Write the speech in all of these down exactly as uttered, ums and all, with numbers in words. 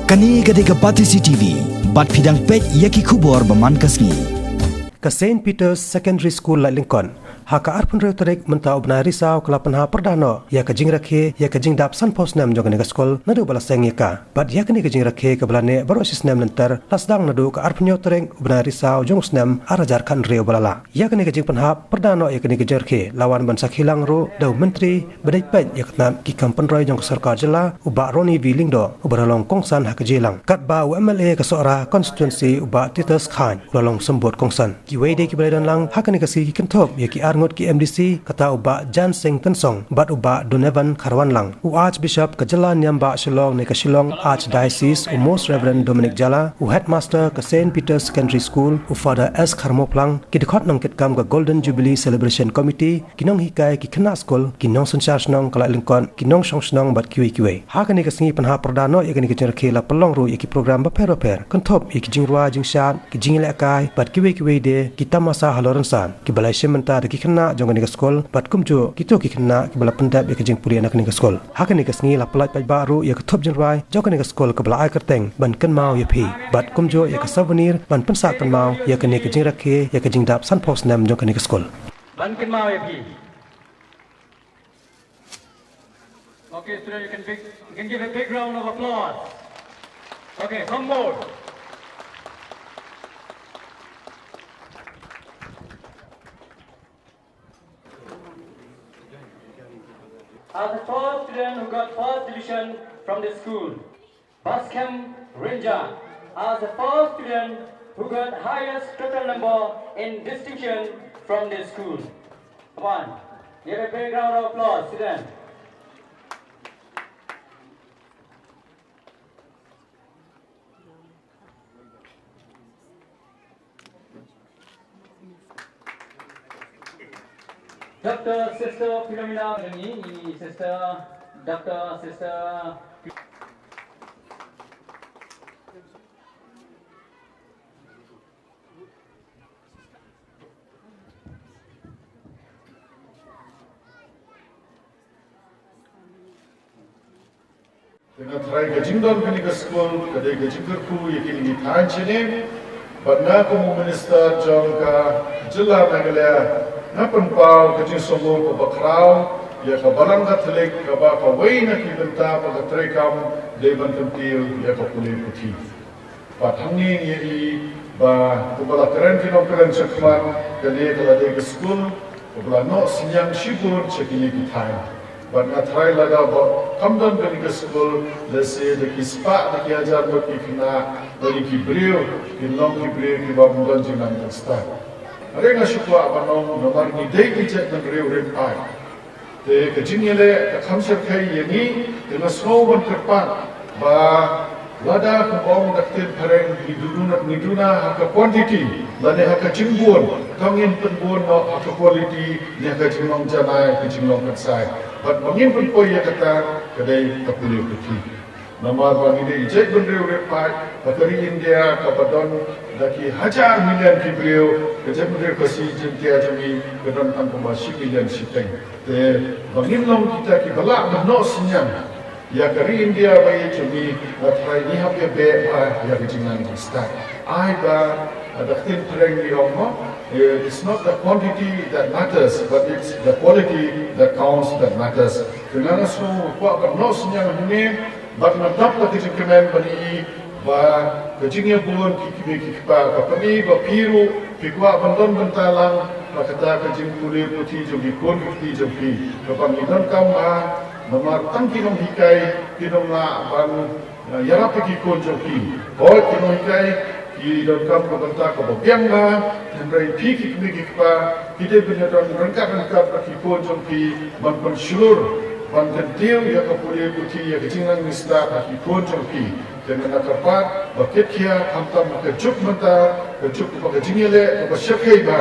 Kane ka dei ka Batesi T V, bad phi dang peit ïa ki khubor ba man ka sngi. Ka Saint Peter's Secondary School Laitlyngkot, ha ka arphew hynriew tarik mynta u bnai Risaw ka la pynhap pyrda noh ïa ka jingrakhe ïa ka jingdap sanphew snem jong kane ka skul naduh ba la seng ïa ka. Bad ïa kane ka jingrakhe kaba la neh baroh shi snem lynter la sdang naduh ka arphew hynñiew tarik u bnai Risaw jong u snem ar hajar khathynriew ba la lah. Ïa kane ka jingpynhap pyrda noh ïa kane ka jingrakhe la wan ban sakhi lang ruh da u Myntri ba dei peit ïa ka tnat ki kam pynroi jong ka sorkar jylla, u Bah Ronnie V Lyngdoh, uba la long kongsan ha ka jingïalang, katba u M L A ka Sohra constituency, u Bah Titus Chyne, u la long symbud kongsan. Kiwei de kiba la ïadon lang ha kane ka sngi ki kynthup ïa ki arngut ki M D C, kata u Bah Jan Singh Tynsong bad u Bah Donovan Kharwanlang, u Archbishop ka jylla niam bah Shillong ne ka Shillong Archdiocese, u Most Reverend Dominic Jala, u Headmaster ka Saint Peter's Secondary School, u Father S Kharmawphlang, ki dkhot nongkitkam ka Golden Jubilee Celebration Committee, ki nonghikai, ki khynnah skul, ki nongsynshar shnong ka Laitlyngkot, ki nongshong shnong bad kiwei kiwei. Ha kane ka sngi pynhap pyrda noh ïa kane ka jingrakhe la pynlong ruh ïa ki program bapher bapher, kynthup ïa ki jingrwai jingshad, ki jingïalehkai bad kiwei kiwei de, ki tamasa halor rynsan, kiba la ïashim bynta da ki khynnah jong kane ka skul bad kumjuh kito ki khynnah kiba la pyndep ïa ka jingpule na kane ka skul. Ha kane ka sngi la pyllait paidbah ruh ïa ka thup jingrwai jong kane ka skul kaba la ai kyrteng Ban Kynmaw ïa Phi, bad kumjuh ïa ka souvenir ban pynsah kynmaw ïa kane ka jingrakhe ïa ka jingdap sanphew snem jong kane ka skul. Ban Kynmaw ïa Phi. Okay, student, you can big, you can give a big round of applause. Okay, some more. As the first student who got first division from the school, Baskem Rynjah, as the first student who got highest total number in distinction from the school. Come on, give a big round of applause, student. Doctor Sister Philomena Jani, Sister, Doctor Sister. Te nga tharai ka jingdon kane ka skul ka dei ka jingkyrkhu ïa kine ki thaiñ shane. Bad nga kum u minister jong ka jylla Meghalaya, nga pynpaw ka jingsngewbha kaba khraw ïa ka Balang Katholik, kaba kawei na ki bynta ba ka treikam dei ban kyntiew ïa ka pule puthi. Bad hangne ngi ïohi ba kumba la kren ki nongkren shakhmat, kane ka la dei ka skul kaba la noh synñiang shibun sha kine ki thaiñ. Bad nga tharai lada ba kam don kane ka skul, lehse da ki spah da ki hajar ngut ki khynnah bad ki briew kin long ki briew kiba ym don jingnang jingstad. Hynrei nga shu kwah ban ong namar ngi dei ki jaitbynriew rit paid. Te ka jingïaleh ka kham shyrkhei ïa ngi, te nga sngew ban kyrpad ba lada kumba ong da ka ktien phareng ngi duna, ngi duna ha ka quantity lane ha ka jingbun, kam ngin pynbun noh ha ka quality ne ha ka jinglong janai, ka jinglong kynsai. Bad ba ngin pynpoi ïa kata ka dei ka pule puthi. Namar ba ngi dei ki jaitbynriew rit paid, ha ka ri India kaba don da ki hajar million ki briew, ka jaitbynriew Khasi Jaiñtia jong ngi ka don tang kumba shi million shiteng. Te ba ngin long kita kiba lah ban noh synñiang ïa ka ri India ba ïeit jong ngi, nga tharai ngi hap ïa beh bha ïa ka jingnang jingstad. Ai ba, da ka ktien phareng ngi ong mo, eh, it's not the quantity that matters, but it's the quality that counts that matters. Te nga nga sngew kwah ban noh synñiang hangne, bad nga dap da ka jingkmen ban ïohi ba ka jingïabud ki kmie ki kpa, ka pyni ba phi ruh phi kwah ban don bynta lang ha kata ka jingpule puthi jong ki khun ki kti jong phi. Kaba ngi donkam bha, namar tang ki nonghikai kin ym lah ban, eh, ïarap ïa ki khun jong phi. Hooid, ki nonghikai ki donkam ka bynta kaba biang bha, hynrei phi ki kmie ki kpa, phi dei ban ïadon ryngkat ryngkat bad ki khun jong phi ban pynshlur, ban kyntiew ïa ka pule puthi, ïa ka jingnang jingstad ha ki khun jong phi. Te nga kyrpad ba kit khia, khamtam ha ka juk mynta, ka juk kaba ka jingïaleh kaba shyrkhei bha,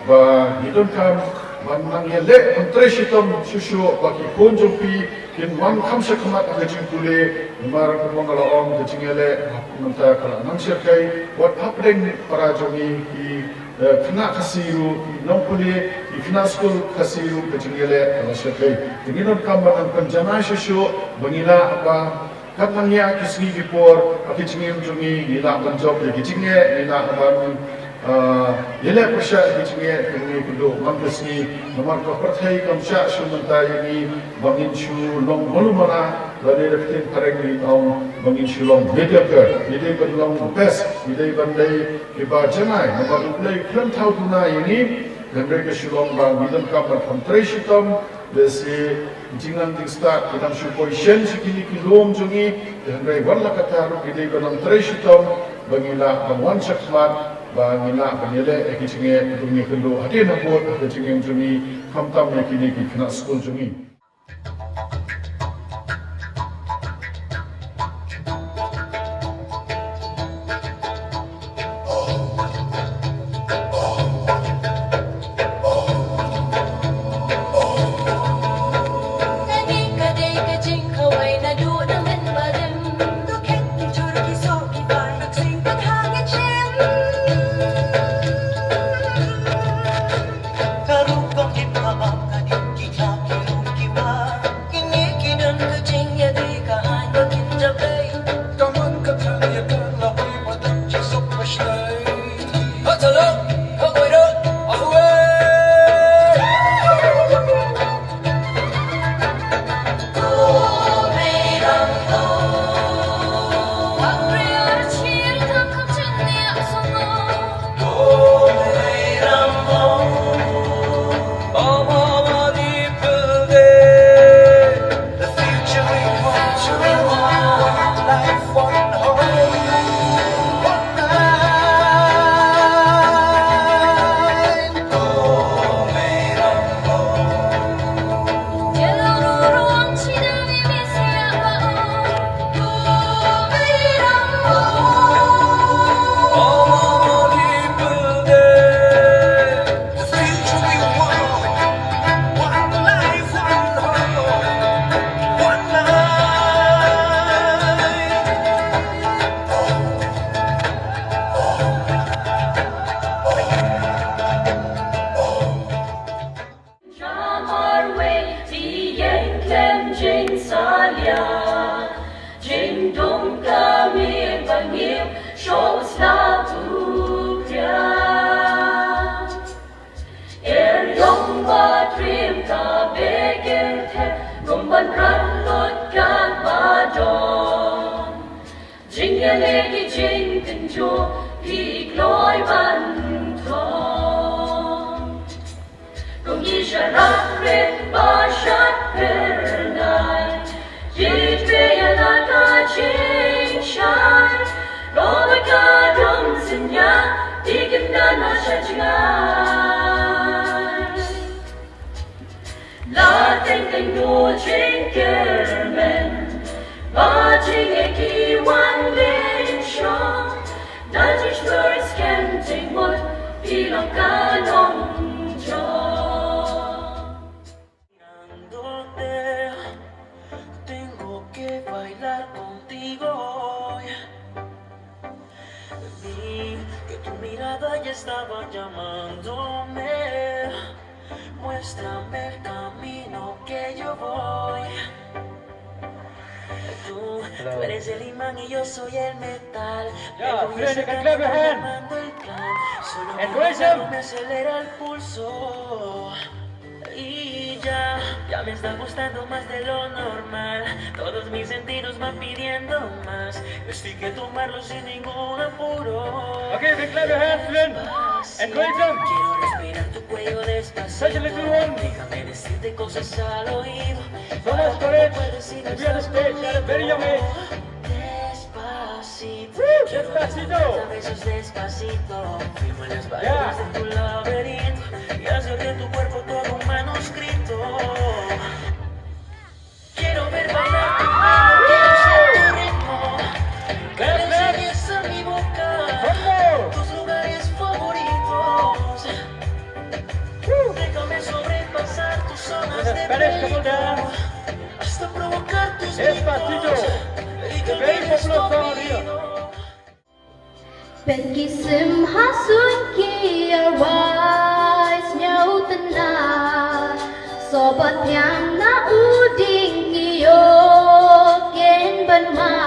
ba ngi donkam ban nang ïaleh ban trei shitom shuh shuh ba ki khun jong phi kin wan kham shakhmat ha ka jingpule. Namar kumba nga la ong, ka jingïaleh mynta ka la nang shyrkhei, wat hapdeng para jong ngi ki, eh, khynnah Khasi ruh, ki nongpule, ki khynnah skul Khasi ruh, ka jingïaleh ka la shyrkhei. Te ngi donkam ban nang pynjanai shuh shuh ba ngi lah ban Katba ngi ïa ki sngi ki por, ha ki jingim jong ngi, ngi lah ban jop ïa ki jingeh, ngi lah ban, ah, ïaleh pyrshah ïa ki jingeh, ki jingeh kynduh man ka sngi, namar ka pyrthei kam shah shu mynta ïa ngi, ba ngin shu long malu mara, lane da ka ktien phareng ngi ong, ba ngin shu long mediocre, ngi dei ban long best, ngi dei ban dei kiba janai, namar U Blei u khlem thaw duna ïa ngi, hynrei ka shu long ba ngi donkam ban kham trei shitom, lehse jingnang jingstad ki dang shu poi shen sha kine ki lum jong ngi, hynrei wat la katta ruh ngi dei ban nang trei shitom, ba ngi lah ban wan shakhmat, ba ngi lah ban ïaleh ïa ki jingeh, ba ngi kynduh hadien habud ha ka jingim jong ngi, khamtam ïa kine ki khynnah skul jong ngi. Jam arwei, ïeng klem jingsalia, jingdum ka mih ba ngi shoh sla u Trai. Er ïong ba triem ka bek er thep, kum ban rat lut ka ba don. Jingïaleh ki jingkynjoh ki kloi ban thong. Kum ki sharak rit ba shad phyrnai, ki trei ïa la ka jingshai. Ro ba ka dum synñia, ki kyndan na sha jngai. La teng teng du jingkyrmen, ba jingeh ki wan lynshong, da jingshlur skhem jingmut, phi long ka nongjoh. Tengo que bailar contigo hoy. Vi que tu mirada ya estaba llamándome. Muéstrame el camino que yo voy. Tú, tú eres el imán y yo soy el metal. Yeah, el movimiento Flynn, you can clap your hand. Llamando el clan. Solo encourage them. Me acelera el pulso. Y ya, ya me está gustando más de lo normal. Todos mis sentidos van pidiendo más. Esto hay que tomarlo sin ningún apuro. Okay, you can clap your hands, Flynn. Encourage them. Quiero respirar tu cuello despacito. Such a little one. Déjame decirte cosas al oído. So much courage to be on the stage at a very young age. Despacito. Woo! Despacito. Besos despacito. Firma las paredes de tu laberinto y hacer de tu cuerpo todo un manuscrito. Quiero ver bailar tu cuerpo, quiero ser tu ritmo. Que le enseñes a mi boca tus lugares favoritos. Déjame sobrepasar tus zonas de peligro. Hasta provocar tus gritos y que olvides tu apellido. Pynkisim ha suiñ ki arwai sñiaw tynnat, soh ba thiang na u dieng ki ïoh ken ban ma.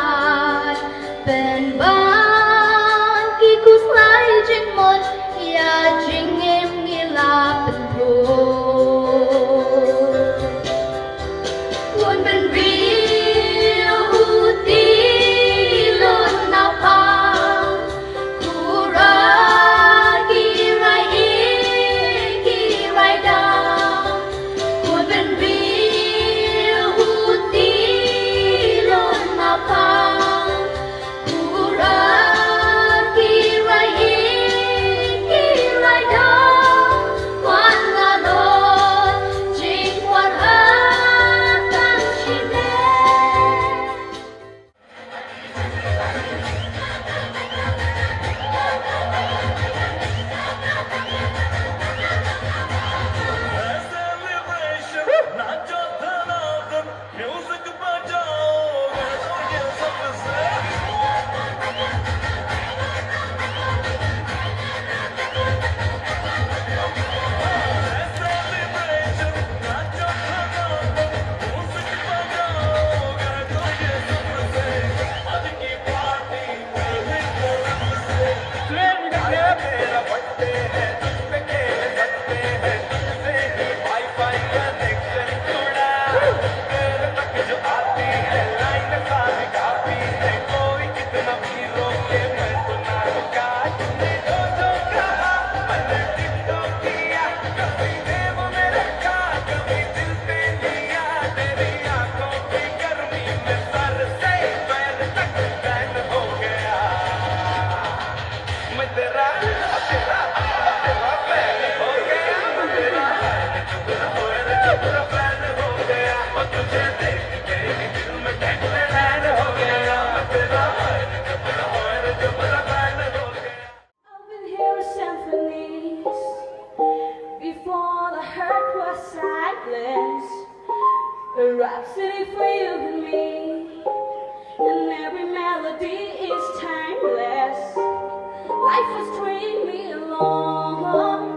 Is timeless. Life was treating me alone.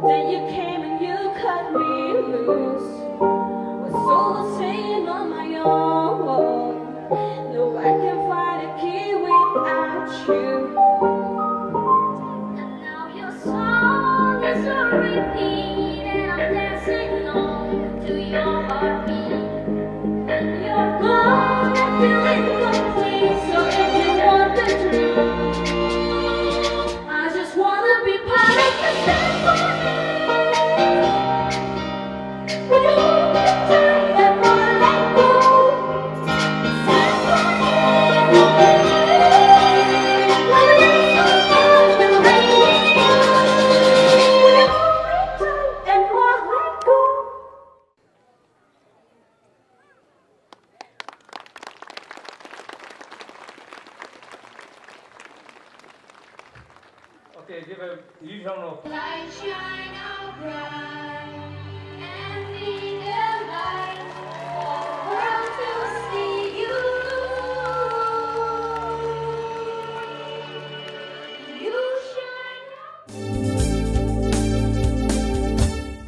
Then you came and you cut me loose. Was solo singing on my own. No, I can find a key without you. And now your song is on repeat, and I'm dancing along to your heartbeat. You're gone, I'm feeling lonely, so if you want the truth, I just wanna be part of the symphony. Will you hold me tight and won't let go? Symphony. Will you hold me tight and won't let go? Will you hold me tight and won't let go? Okay, give a huge round of Light shine out bright and be the